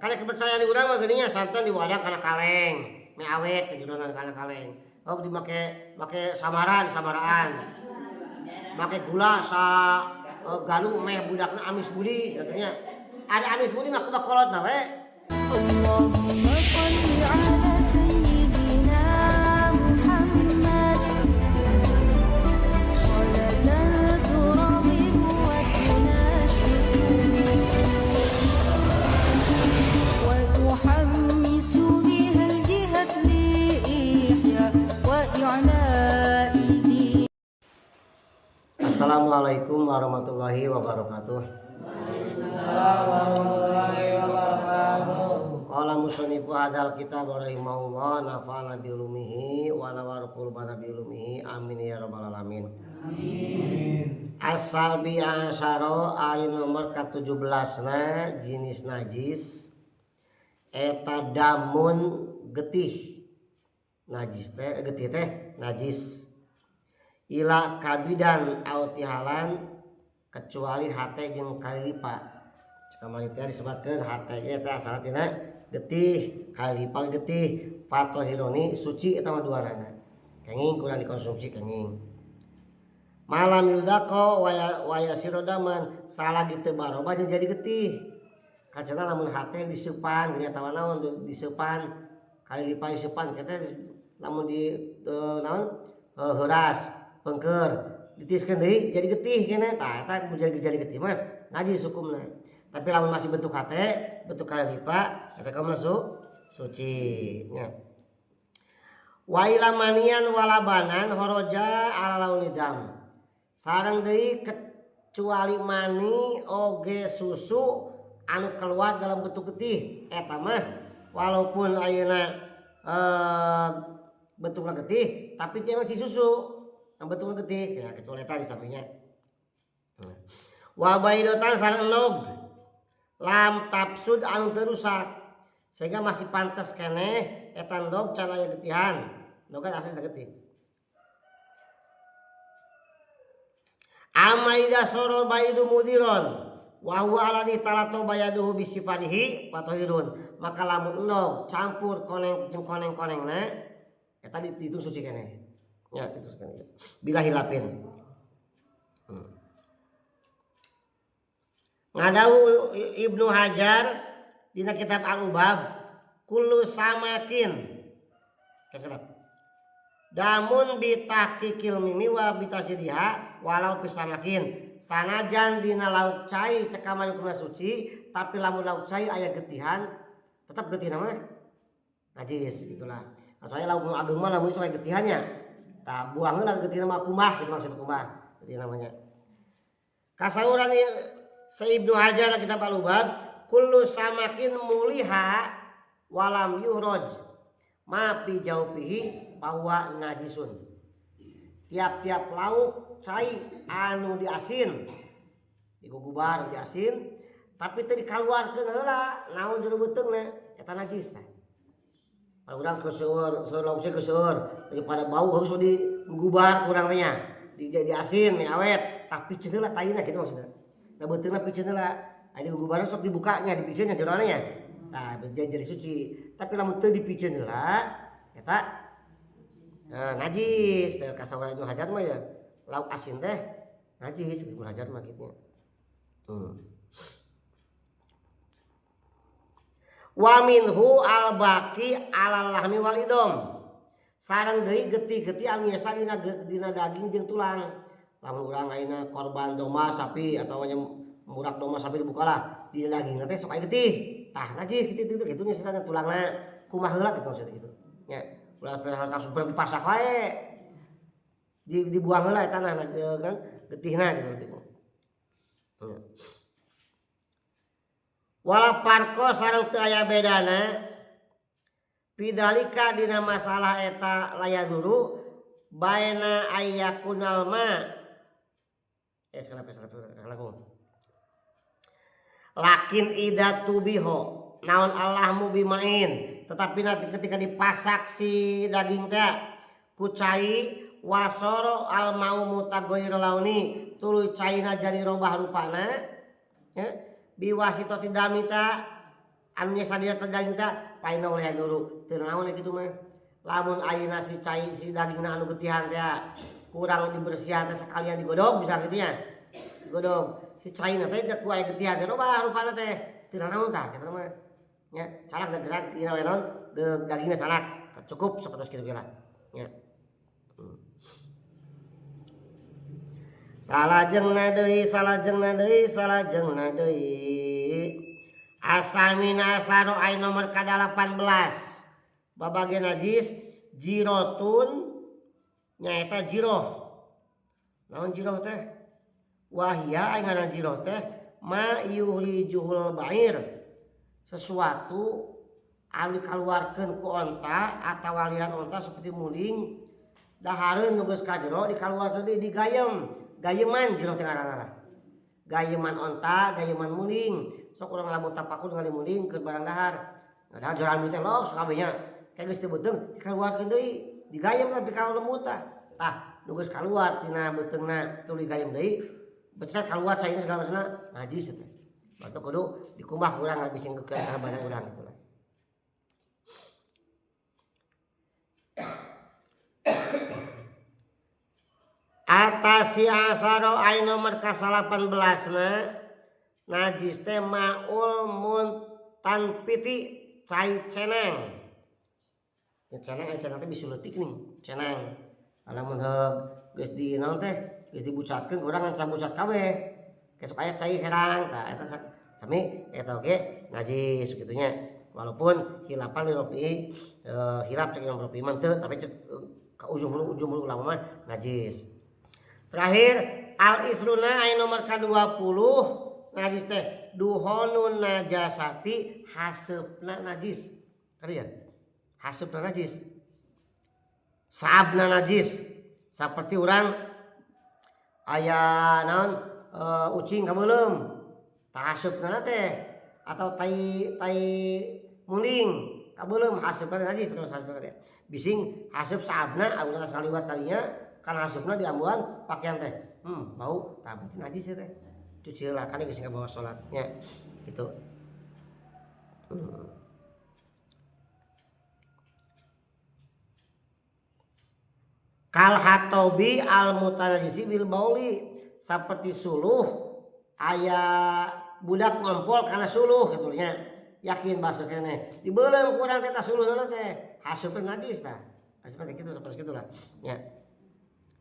Karena kepercayaan urang mah geuning nya santan diwadang kana kaleng, meh awet jerona kana kaleng. Oh dimake make samaran, samaraan. Make gula sa galu meh budakna amis budi cenah. Ada amis budi mah kumaha kolotna we. اللهم صل على سيدنا محمد صلاة تراغب وتنشط وتحمس بها الجهة لإحياء وإعلاء دين. Assalamualaikum warahmatullahi wabarakatuh. Warahmatullahi wabarakatuh. Qala musannif hadzal kitab rahimahullah nafa'ana bi ulumihi wa nawwara qulubana bi ulumihi, amin ya rabbal alamin. Amin. As-sabi asyara ari nomor ka-17 na jenis najis eta damun getih. Najis teh getih teh najis. Ila kabidan au tihalan kecuali hate jeung kalilipa. Kamari teh disebutkeun hate ge teh asalna tina getih, kalilipa getih, fatahironi suci eta mah duanana. Kenging kurang dikonsumsi kenging. Malam yudako waya waya sirodaman salagi teu barobah jeung jadi getih. Kacana lamun hate diseupan geuning atawa naon diseupan, kalilipa diseupan kita lamun di naon heuras pengker ditiiskeun deui jadi getih keneh, tah eta jadi getih mah najis hukumna. Tapi lamun masih bentuk hate, bentuk kalilipa eta kumaha suci nya. Wa ila manian walabanan horoja ala launi dam. Sareng deui kecuali mani oge susu anu keluar dalam bentuk getih eta mah walaupun ayeuna bentukna getih tapi dia masih susu yang bentukna getih ya, kecuali eta di sampingnya. Wa baidotan sareng endog lam tafsud anu teu rusak sehingga masih pantas keneh eta endog can aya getihan, endog kan asli getih. Amma idza soro baidu mudiron wa huwa alladzi talato bayaduhu bisifatihi fatahirun, maka lamun endog campur koneng jeung koneng-konengna eta dihitung suci keneh nya, itu keneh bila hilapin. Ngadau Ibnu Hajar dina kitab Al-Ubab kullu samakin keserap damun bitahqiqil mimi wa bitasidiha walau pisamakin, sanajan dina lauk cai cek kamari hukumna suci tapi lamun lauk cai aya getihan tetap getih mah najis gitulah. Soalnya lauk nu ageung mah lamun sok aya getihannya tah buang heula getihna mah kumbah gitu, maksud kumbah getih namanya. Kasauran Sa Ibnu Hajar kitab Al-Ubab kullu samakin muliha walam yuhraj ma fi jaufihi bahwa najisun. Tiap-tiap lauk cai anu diasin digugubar diasin tapi teu dikaluarkeun heula naon jero beuteungna eta najis tah. Kalau urang keseur, seueur lauk cai keseur daripada bau harus digugubar kurang teh nya. Di diasin mie awet tapi piceun heula taina gitu maksudna. Nah beuteungna piceun heula aya digugubarna sok dibukanya dipiceun nya jerona nya. Tah jadi suci. Tapi lamun teu dipiceun heula eta najis. Teh kasawara Ibnu Hajar mah ya lauk asin teh najis Ibnu Hajar mah kitu nya. Wa minhu al baqi alal lahmi wal idom. Sareng deui getih-getih anu nyesa dina daging jeung tulang. Lamun urang ayeuna korban domba sapi atawa nya murak domba sapi dibukalah di daging teh sok aya getih. Tah najis kitu kitu kitu nyesana tulangna kumaha heula kitu maksudna kitu. Nya ulah langsung berarti dipasak wae. Dibuang heula eta nah kan getihna gitu lebih. Nya. Wala parko sareng teu aya bedana pidalika dina masalah eta layaduru baina ayyakunal ma kenapa lagu lakin ida tubiho naon Allahmu bimain, tetapi nanti ketika dipasak si daging teh ku cai wasoro al mau mutagoyir launi tuluy caina jadi robah rupana ya biwasitati damita Anu nyesa dina daging teh paina oleh dulu. Teu naon kitu mah. Lamun ayeuna si cai si dagingna anu getihan teh kurang dibersihan teh sekalian digodog bisa kitu nya. Digodog. Si caina teh ku aya getihan teh loba rupana teh. Teu naon tah kitu mah. Nya calak da gerak dina we naon dagingna calak cukup sapertos kitu ge lah. Nya. Salajengna deui salajengna deui salajengna deui asamina asaro ay nomor ka-18 babage najis jirotun nyaeta jiroh. Naon jiroh teh? Wahia ay ngaran jiroh teh ma yuhrijuhul ba'ir, sesuatu anu dikaluarkeun ku onta atawa lian onta seperti muling dahareun nu geus ka jero dikaluarkeun deui digayem. Gayeman jiroh teh ngaranna. Gayeman onta, gayeman muling. Sok urang lamun tapakur ngali muling keur barang dahar. Nah, joran teh los kabehnya. Kayak geus teu beuteung dikaluarkeun deui, digayem tapi ka lembut tah. Tah, nu geus kaluar tina beuteungna tuluy gayem deui, becet kaluar caina segala macamna najis teh. Maksudna kudu dikumbah urang bising ke barang urang gitu lah. Atasi asaro ay nomor ka-18 na najis teh maul muntanpiti cai cenang. Ya, cenang ay cenang teh bisu leutik nih, cenang. Lamun heug geus di naon teh, geus dibucatkeun urang ngan sabucat kabeh. Kesok aya cai herang tah eta sami eta oge najis kitu nya. Walaupun hilapan li ropi, hilap cek Imam Ropi mah teu, tapi cek ka ujung hulu ulama mah najis. Terakhir al isruna ay nomor ka-20 najis teh duhonun najasati haseupna najis. Kali ya? Haseupna najis. Saabna najis. Saperti urang aya naon ucing kabeuleum. Tah haseupna teh atau tai tai muling kabeuleum haseupna najis terus haseupna teh. Bising haseup saabna amun saliwat kalinya kan hasupna diambuan pakaian teh. Bau tah berarti najis ya teh. Cuci heula kan geus ngabawa salatnya gitu. Kal hatobi al mutanajisi bil bauli, seperti suluh aya budak ngompol kana suluh kitu nya. Yakin basuh keneh. Dibeuleum ku urang teh tah suluh teh. Hasupna najis tah. Hasupna teh kitu sapertos kitu lah nya.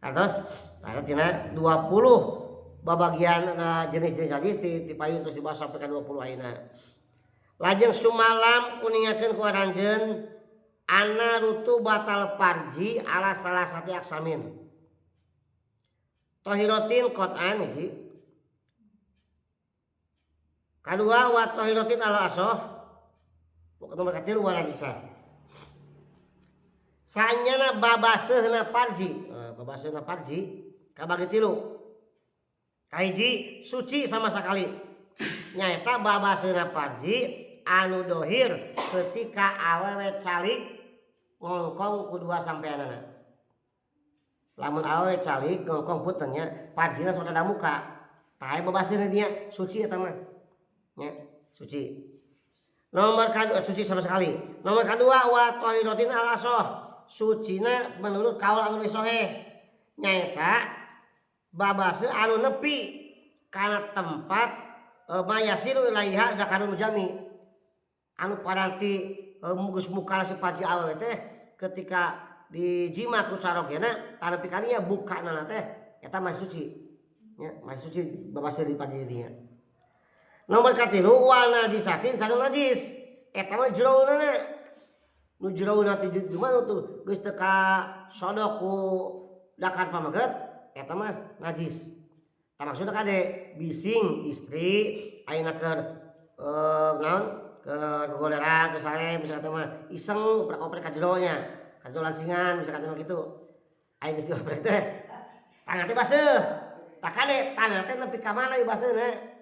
Atos ada tina 20 babagian jenis-jenis najis di payun terus dibahas sampai ka 20 ayeuna. Lajeng sumalam kuningakeun ku aranjeun ana rutu batal parji ala salah satu aksamin. Tohirotin qot'an hiji. Kadua wa tohirotin ala asoh. Nomor katilu wa najisah. Sanyana babaseuna parji. Babaseuna parji kabagi tilu. Kahiji suci sama sekali. Nyaeta babaseuna parji anu dohir ketika awewe calik ngongkong ku dua sampeanana. Lamun awewe calik ngongkong punten nya parjina sok ada muka. Tah aya babaseuna dia suci eta mah. Nya suci. Nomor kadua suci sama sekali. Nomor kadua wa tahiratin al asoh. Sucina menurut kaul anu soheh nyaeta babase anu nepi kana tempat mayasiru ilaiha zakarul jami anu paranti geus mukana si parji awewe teh ketika dijima ku carogena tanepi kaninya bukana teh eta masih suci nya, masih suci babase di parji dinya. Nomor katilu wa najisatin sareng najis eta mah jerounana nu jerouna ti cuma tuh geus teu ka sodok ku dakar pameget eta mah najis. Tah maksudna kade bising istri ayeuna keur naon keur gogoleran keur sae misalkan teh mah iseng oprek-oprek ka jero nya ka jero lancingan misalkan teh mah kitu aya geus dioprek teh tangan teh baseuh. Tah kade tangan teh nepi ka mana ieu baseuna.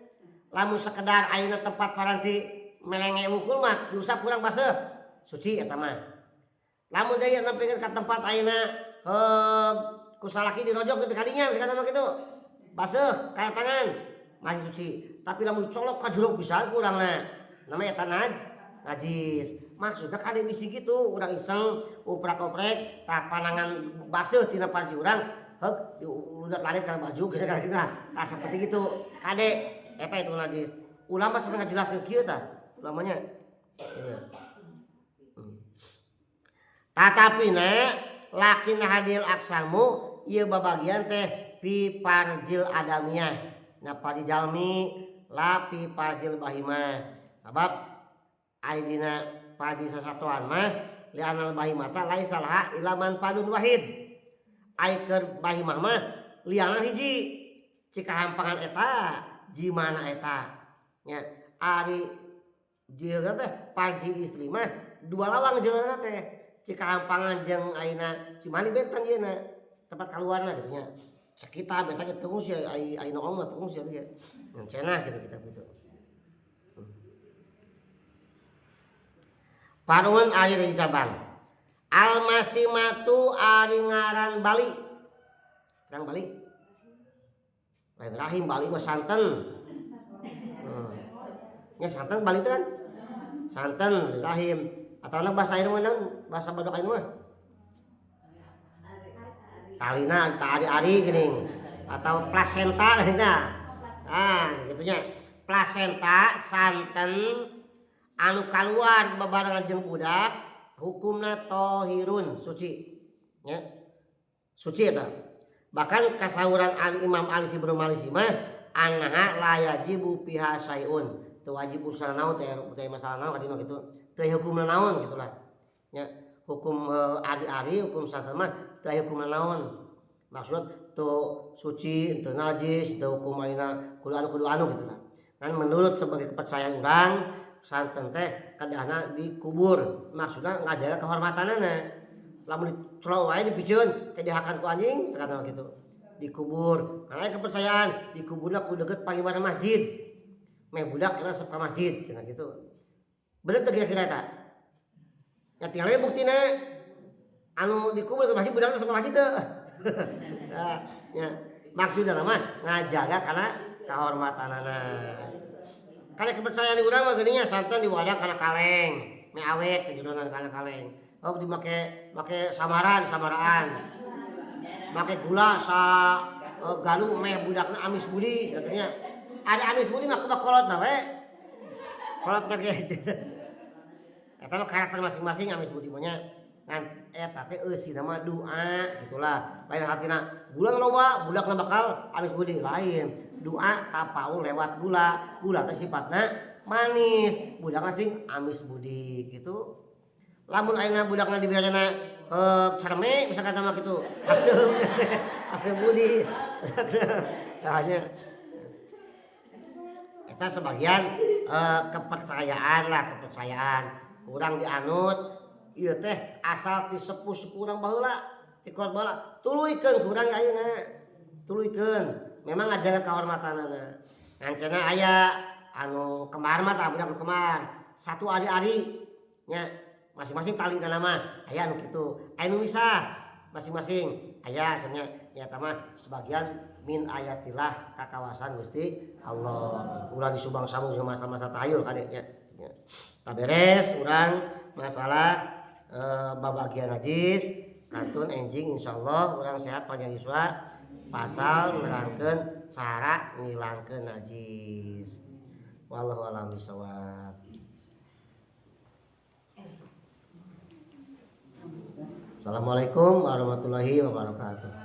Lamun sekedar ayeuna tempat paranti melenge wungkul mah diusap kurang baseuh suci eta mah. Lamun deui nepikeun ka tempat ayeuna ku salaki dirojok nepi ka dinya misalkan mah kitu. Baseuh kaya tangan masih suci. Tapi lamun colok ka jero pisan kurangna. Namanya eta Najis. Maksudna kade bisi gitu urang iseng uprak-oprek tah panangan baseuh tina parji urang heug diludat larit kana baju kira-kira gitu tah seperti gitu. Kade eta itu najis. Ulama sampai ngajelaskeun kieu tah ulamanya. Iya. Tatapi na lakin hadil aksamu ieu babagian teh pi parjil adamiyah na parji jalmi la pi parjil bahimah sabab ari dina parji sasatoan mah li'anal bahimata laisa laha illa manfaadun wahid ai keur bahimah mah liangan hiji cikahampangan eta jimana eta nya ari jeung teh parji istri mah dua lawang jeung teh cikahampangan jeung ayeuna cimandi benteng ieu na tempat kaluarna gitu nya cekita benteng ge tunggu sia ai ai noong mah tunggu sia ge ngan cenah gitu kita gitu. Parun ari di cabang almasimatu ari ngaran bali terang bali lain rahim bali mah santen nya santen bali teh kan santen rahim atau anak bahasa ayeuna mah bahasa badok ayeuna mah talina ari-ari geuning atau plasenta geuning tah ah kitu nya plasenta santen anu kaluar babarengan jeung budak hukumna tohirun suci nya suci eta bahkan kasauran Ali Imam Ali Sibru Malisi mah annaha la yajibu fiha syai'un teu wajib urusan naon teh teh masalah naon kadieu mah kitu teu hukumna naon gitulah nya hukum ari-ari hukum santen mah teu hukumna naon maksud teu suci teu najis teu hukum ayeuna kudu anu kudu anu gitulah kan menurut sebagai kepercayaan urang santen teh kadahna dikubur maksudna ngajaga kehormatanana lamun dicelok wae dipiceun ke dihakan ku anjing sakatana kitu dikubur karena kepercayaan dikuburna ku deukeut pangimana masjid meh budak kena resep ka masjid cenah kitu bener teu kira-kira eta nya tinggal we buktina anu dikubur ke masjid budak resep ka masjid teu nah nya maksudna mah ngajaga kana kahormatanana kana kepercayaan urang mah geuning nya santen diwadah kana kaleng meh awet sajerona kana kaleng oh dimake make samaran samaraan make gula sa galu meh budakna amis budi cenah ada amis budi mah kumaha kolotna we kolotna ge eta mah karakter masing-masing amis budi mah nya ngan eta teh eusina mah doa gitulah lain hatina gula loba budakna bakal amis budi lain doa tapaul lewat gula gula teh sifatna manis budakna sing amis budi gitu lamun ayeuna budakna diberena cerme misalkan mah kitu aseup aseup budi tah nya eta sebagian kepercayaan lah kepercayaan kurang dianut ieu teh asal ti sepuh-sepuh urang baheula ti kolot baheula tuluykeun ku urang ayeuna tuluykeun memang ngajaga kehormatanana ngan cenah aya anu kembar mah tah budak nu kembar satu ari-ari nya masing-masing tali mah aya anu kitu aya nu misah masing-masing aya cenah nya eta mah sebagian min ayatillah kakawasan Gusti Allah urang di Subang sambung jeung masa-masa tahayul kade nya tah beres urang masalah babagian najis kantun enjing insyaallah urang sehat panjang yuswa pasal nerangkeun cara ngilangkeun najis wallahu a'lam bishawab. Assalamualaikum warahmatullahi wabarakatuh.